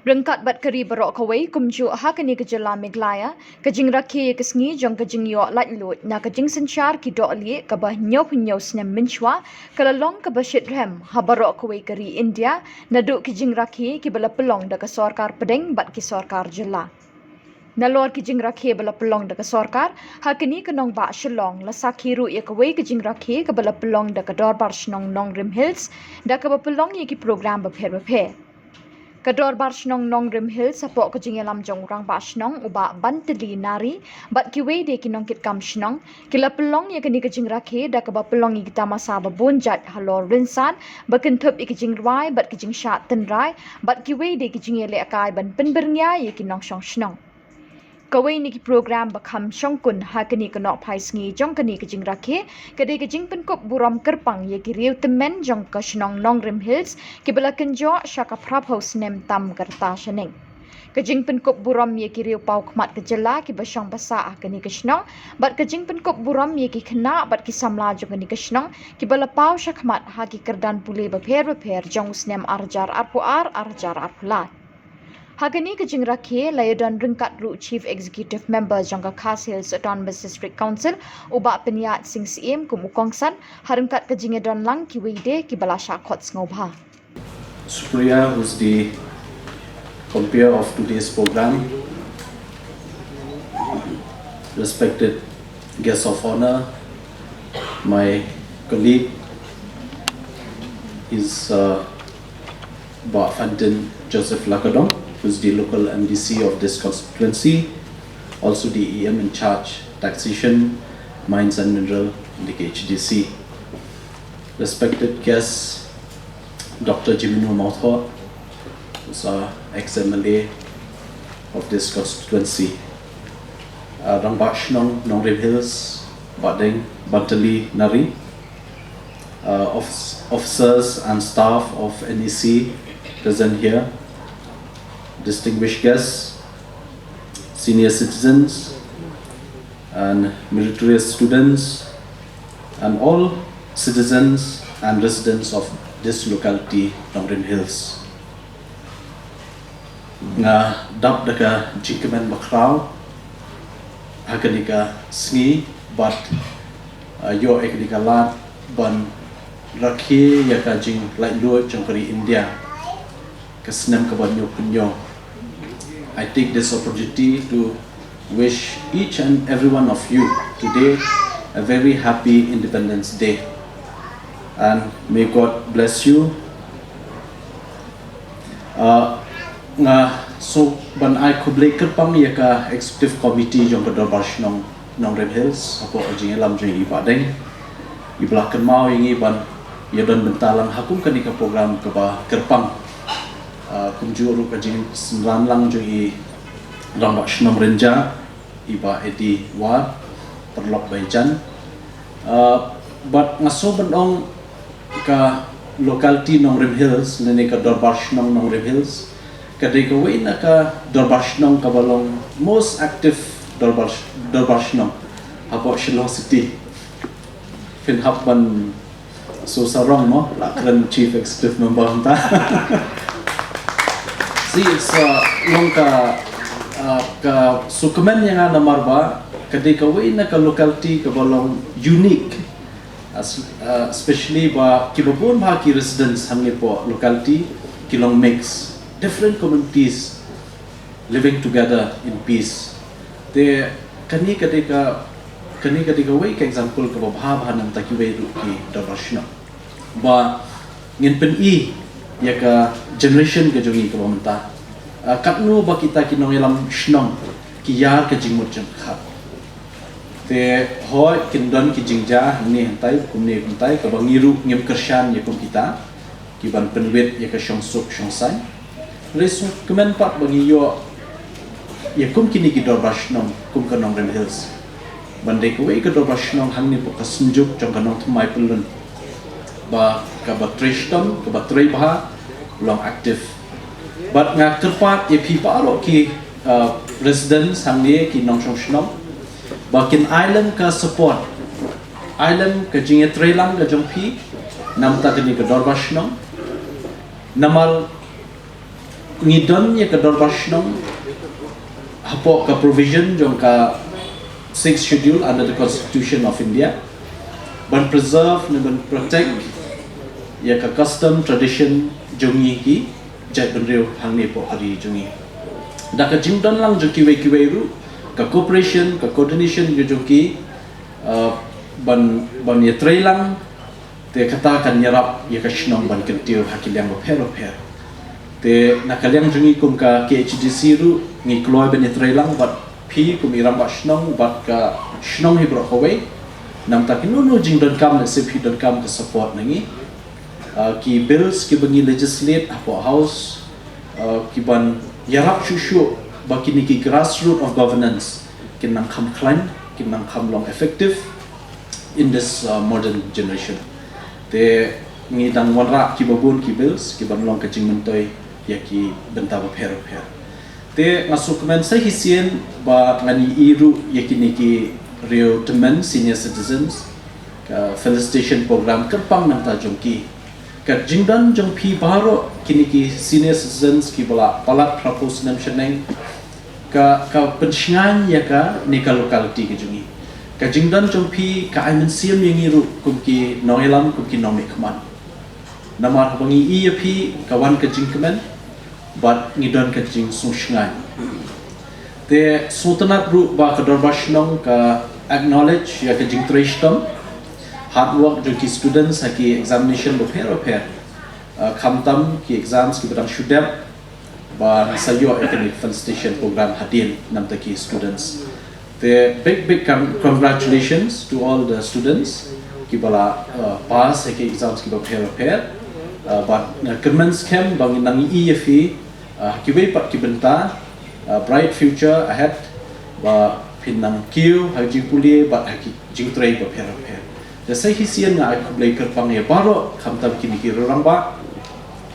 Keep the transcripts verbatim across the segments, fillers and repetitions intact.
Ryngkat bad ka ri baroh kawei kumjuh ha kane ka jylla Meghalaya, ka jingrakhe ïa ka sngi jong ka jingïoh laitluid na ka jingsynshar ki dohlieh kaba hynñiewphew hynñiew snem mynshuwa ka la long kaba shitrhem ha baroh kawei ka ri India, naduh ki jingrakhe kiba la pynlong da ka sorkar pdeng bad ki sorkar jylla. Nalor ki jingrakhe ba la pynlong da ka sorkar, ha kane ka nongbah Shillong la sakhi ruh ïa kawei ka jingrakhe kaba la pynlong da ka Dorbar Shnong Nongrim Hills, da kaba pynlong ïa ki program bapher bapher. Ka Dorbar Shnong Nongrim Hills hapoh ka jingïalam jong u Rangbah Shnong u Bah Bantali Nari bad kiwei de ki nongkitkam shnong, ki la pynlong ïa kane ka jingrakhe da kaba pynlong ïa ki tamasa ba bun jait halor rynsan, ba kynthup ïa ki jingrwai bad ki jingshad tynrai bad kiwei de ki jingïalehkai ban pynbyrngia ïa ki nongshong shnong. Kawei na ki program ba kham shongkun ha kane ka nohphai sngi jong kane ka jingrakhe ka dei ka jingpynkup burom kyrpang ïa ki riew tymmen jong ka shnong Nongrim Hills kiba la kynjoh sha ka phraphew snem tam ka rta shaneng. Ka jingpynkup burom ïa ki riew paw khmat ka jylla kiba shong ba sah ha kane ka shnong, bad ka jingpynkup burom ïa ki khynnah bad ki samla jong kane ka shnong kiba la paw sha khmat ha ki kyrdan pule bapher bapher jong u snem ar hajar arphew ar, ar hajar arphew lai. Ha kane ka jingrakhe la ïadon ryngkat ruh Chief Executive Member jong ka Khasi Hills Autonomous District Council, u Bah Pynïaid Sing Syiem kum u kongsan, ha ryngkat ka jingïadon lang kiwei de kiba la shah khot sngewbha. Supriya, who's the compere of today's program, respected guest of honor, my colleague is uh, Bah Fantin Joseph Lakadong, who's the local M D C of this constituency, also the E M in charge, taxation, mines and mineral, in the K H D C. Respected guests, Doctor Jimmy Mawthoh, who's our ex-M L A of this constituency. Uh, Rangbah Shnong Nongrim Hills, Bah Deng Bantali Nari, uh, office, officers and staff of N E C present here, distinguished guests, senior citizens, and meritorious students, and all citizens and residents of this locality, Nongrim Hills. Nga dap da ka jingkmen bakhraw ha kane ka sngi bad, uh, ïoh ïa kane ka lad ban rakhe ïa ka jinglaitluid jong ka ri India ka snem kaba hynñiewphew hynñiew. I take this opportunity to wish each and every one of you today a very happy Independence Day. And may God bless you. Uh, nga sngewbha ban ai khublei kyrpang ïa ka Executive Committee jong ka Dorbar Shnong Nongrim Hills, hapoh ka jingïalam jong i Bah Deng, iba la kynmaw ïa ngi ban ïadon bynta lang ha kum kane ka program kaba kyrpang. Uh, kumjuh ruh ka jingsynran lang jong i Rangbah Shnong Rynjah, i Bah Eddie War, paralok ba ïajan. Uh, bad nga sngewbha ban ong ka locality Nongrim Hills, lane ka Dorbar Shnong Nongrim Hills, ka dei kawei na ka Dorbar Shnong kaba long most active Dorbar, Dorbar Shnong hapoh Shillong City. Phin hap ban shu sarong mo, la kren Chief Executive Member mynta. Si, it's, uh, long ka, uh, ka sngewkmen ïa nga namar ba ka dei kawei na ka locality kaba long unique. As, uh, especially ba kiba bun bha ki residents hangne hapoh locality ki long mix, different communities living together in peace. Te kane ka dei ka, kane ka dei kawei ka example kaba bha bha na ka bynta kiwei ruh ki Dorbar Shnong. Ba ngin pyni ïa ka generation ka jong ngi kaba mynta, ah, katno ba kita ki nongïalam shnong ki ïar ka jingmut jingpyrkhat. Te hooid kin don ki jingjia hangne hangtai, kumne kumtai, kaba ngi ruh ngim kyrshan ïa kum kita ki ban pynwit ïa ka shongsuk shongsaiñ. Hynrei sngewkmen pat ba ngi ïoh ïa kum kine ki Dorbar Shnong kum ka Nongrim Hills ban dei kawei ka Dorbar Shnong hangne hapoh ka Synjuk jong ka Nongthymmai Pyllun ba kaba trei shitom, kaba trei bha, long active. Bad nga kyrpad ïa phi baroh ki, uh, residents hangne, ki nongshong shnong, ba kin ai lem ka support, ai lem ka jingïatreilang ka jong phi na ka bynta kane ka Dorbar Shnong. Namar Ngi don ïa ka dorbar shnong hapoh ka provision jong ka Sixth Schedule under the Constitution of India ban preserve ne ban protect ïa ka custom tradition jong ngi ki jaitbynriew hangne hapoh ka ri jong ngi. Da ka jingdon lang jong kiwei kiwei ruh, ka cooperation, ka coordination jong ki, uh, ban, ban ïatrei lang, te kata kan ïarap ïa ka shnong ban kyntiew ha ki liang bapher bapher. Te na ka liang jong ngi kum ka K H A D C ruh ngi kloi ban ïatrei lang bad phi kum i rangbah shnong bad ka shnong hi baroh kawei. Namar ta kino kino jingdonkam, lehse phi donkam ka support na ngi. Uh, ki bills kiba ngi legislate hapoh House, uh, kiban ïarap shuh shuh ba kine ki grassroots of governance kin nang kham khlaiñ, kin nang kham long effective in this, uh, modern generation. Te ngi dang wanrah kiba bun ki bills kiban long ka jingmyntoi ïa ki bynta bapher bapher. Te nga sngewkmen sa shisien ba ngan ïohi ruh ïa kine ki riew tymmen senior citizens, ka felicitation program kyrpang na ka bynta jong ki. Ka jingdon jong phi baroh kine ki senior citizens kiba la palat phra phew snem shaneng, ka, ka pynshngaiñ ïa kane ka locality ka jong ngi. Ka jingdon jong phi ka ai mynsiem ïa ngi ruh kum ki nongïalam, kum ki nongmihkhmat. Namar haba ngi ïohi ïa phi ka wan ka jingkmen bad ngi don ka jingsngewshngaiñ. Te sngewtynnat ruh ba ka dorbar shnong ka acknowledge ïa ka jingtrei shitom, hard work jong ki students ha ki examination bapher bapher. Uh, khamtam ki exams kiba dang shu dep, ba ngi sa ïoh ïa kane ka felicitation program hadien namar ki students. Te big, big con-, congratulations to all the students kiba la, uh, pass ïa ki exams kiba pher pher. Uh, bad, uh, kyrmen skhem ba ngin nang ïohi ïa phi, uh, ha kiwei pat ki bynta, uh, bright future ahead, ba phin nang kiew ha jingpule bad ha ki jingtrei bapher bapher. Te sa shisien nga ai khublei kyrpang ïa baroh, khamtam kine ki rangbah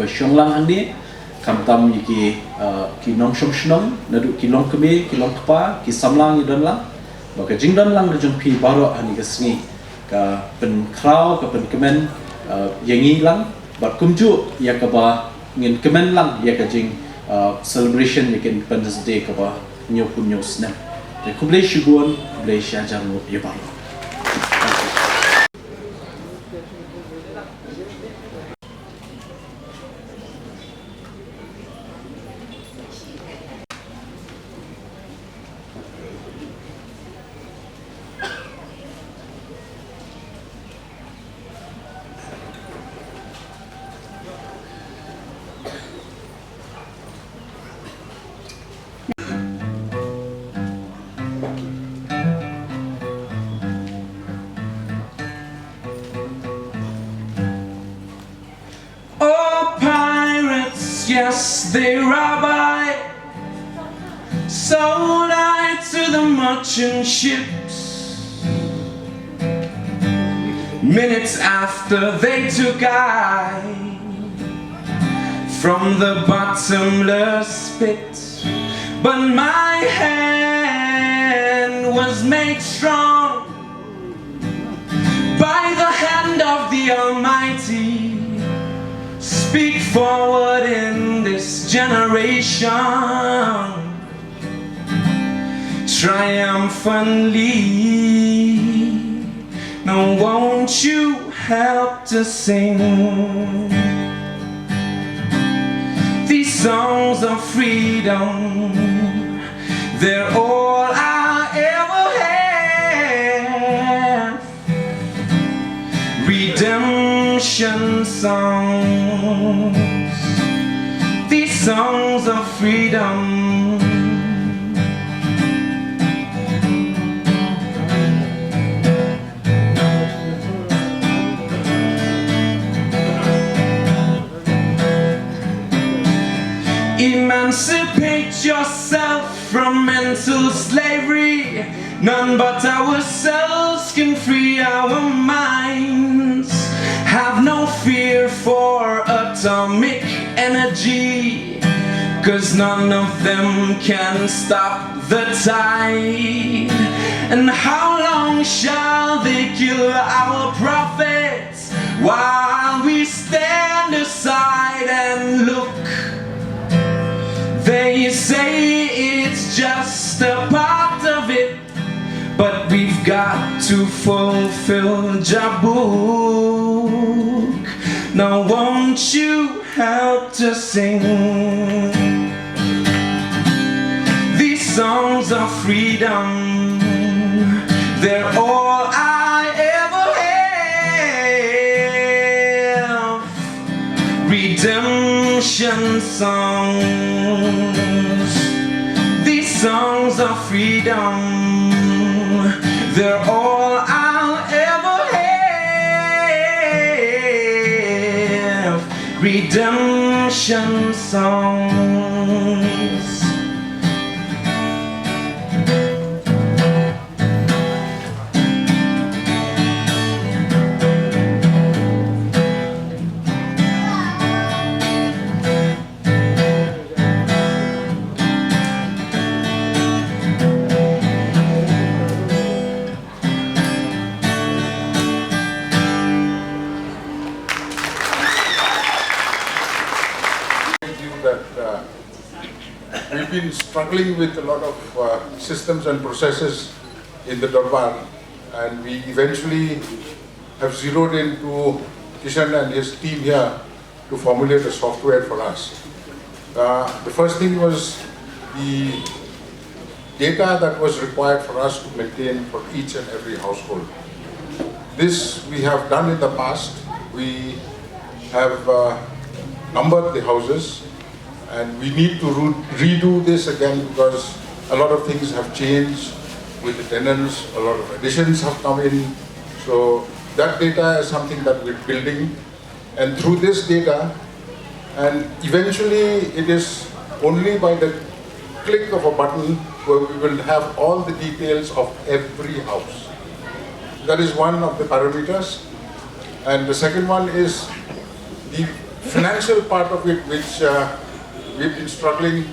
ba shong lang hangne, khamtam ïa ki, uh, ki nongshong shnong, naduh ki longkmie, ki longkpa, ki samla ngi don lang, ba ka jingdon lang ka jong phi baroh ha kane ka sngi ka pynkhraw, ka pynkmen, uh, ïa ngi lang, bad kumjuh ïa kaba ngin kmen lang ïa ka jing, uh, celebration ïa ka Independence Day kaba hynñiewphew hynñiew snem. Te khublei shibun, khublei shihajar nguh ïa baroh. Oh, pirates, yes, they rob I. Sold I to the merchant ships. Minutes after they took I from the bottomless pit. But my hand was made strong by the hand of the Almighty. Speak forward in this generation triumphantly. Now won't you help to sing these songs of freedom? They're all I ever have. Redemption songs, these songs of freedom. Emancipate yourself from mental slavery. None but ourselves can free our minds. Have no fear for atomic energy, 'cause none of them can stop the tide. And how long shall they kill our prophets while we stand aside and look? They say it's just a part of it, but we've got to fulfill Jabuk. Now won't you help to sing these songs of freedom? They're all I ever have. Redemption songs. These songs of freedom, they're all I'll ever have. Redemption songs. That uh, we've been struggling with a lot of uh, systems and processes in the Darbar, and we eventually have zeroed into Kishan and his team here to formulate a software for us. Uh, the first thing was the data that was required for us to maintain for each and every household. This we have done in the past. We have uh, numbered the houses, and we need to ru- redo this again because a lot of things have changed with the tenants, a lot of additions have come in. So that data is something that we're building. And through this data, and eventually it is only by the click of a button where we will have all the details of every house. That is one of the parameters. And the second one is the financial part of it, which uh, we've been struggling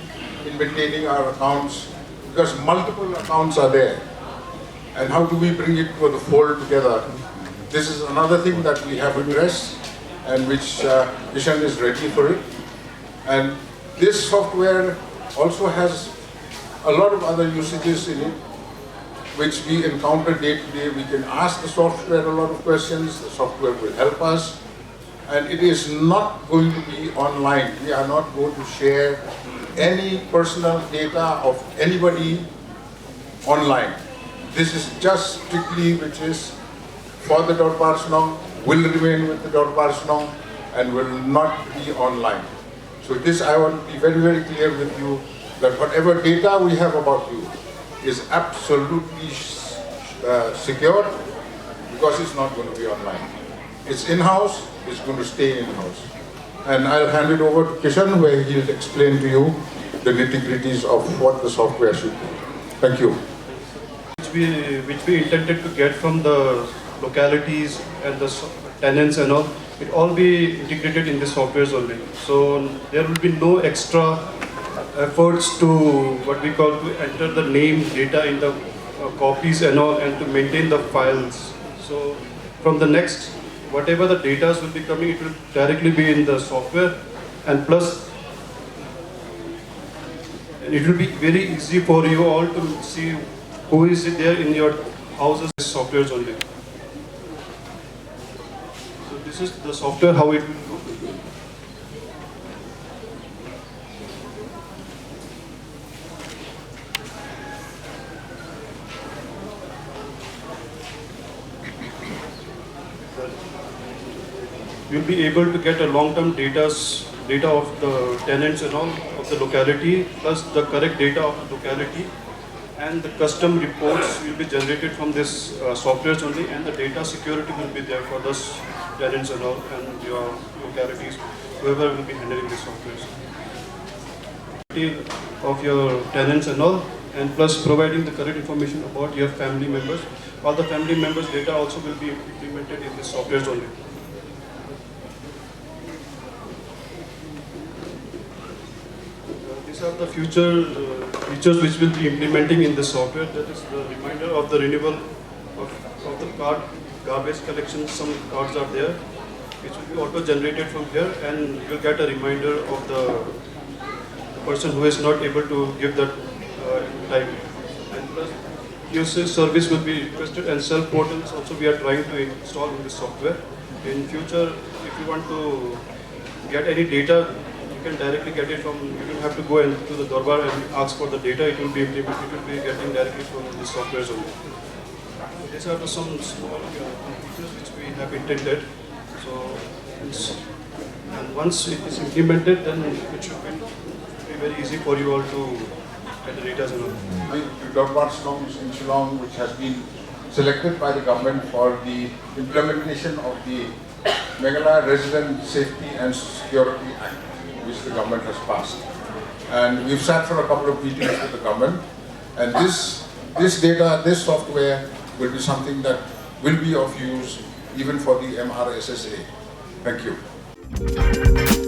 in maintaining our accounts because multiple accounts are there. And how do we bring it to the fold together? This is another thing that we have addressed and which uh, Kishan is ready for it. And this software also has a lot of other usages in it, which we encounter day to day. We can ask the software a lot of questions, the software will help us. And it is not going to be online. We are not going to share any personal data of anybody online. This is just strictly which is for the Dorbar Shnong, will remain with the Dorbar Shnong, and will not be online. So this I want to be very, very clear with you that whatever data we have about you is absolutely uh, secure because it's not going to be online. It's in-house, it's going to stay in-house. And I'll hand it over to Kishan where he'll explain to you the nitty-gritties of what the software should be. Thank you. Which we, which we intended to get from the localities and the s- tenants and all, it all be integrated in the softwares only. So there will be no extra efforts to what we call to enter the name data in the uh, copies and all and to maintain the files. So from the next, whatever the data will be coming, it will directly be in the software, and plus and it will be very easy for you all to see who is there in your houses softwares only. So this is the software how it will look. You'll be able to get a long-term data, data of the tenants and all of the locality, plus the correct data of the locality, and the custom reports will be generated from this uh, software only, and the data security will be there for those tenants and all and your localities, whoever will be handling this software. Of your tenants and all, and plus providing the correct information about your family members. All the family members' data also will be implemented in this software only. Uh, These are the future uh, features which will be implementing in this software. That is the reminder of the renewal of, of the card, garbage collection. Some cards are there, which will be auto-generated from here, and you'll get a reminder of the person who is not able to give that uh, time. And plus, Q S A service will be requested, and self portals also we are trying to install in this software. In future, if you want to get any data, you can directly get it from, you don't have to go and to the Dorbar and ask for the data, it will be implemented, it will be getting directly from the software only. These are the some small uh, features which we have intended. So, it's, and once it is implemented, then it should be, be very easy for you all to get the data and all. The Dorbar Shillong in Shillong, which has been selected by the government for the implementation of the Meghalaya Resident Safety and Security Act, which the government has passed. And we've sat for a couple of meetings with the government, and this, this data, this software will be something that will be of use even for the M R S S A. Thank you.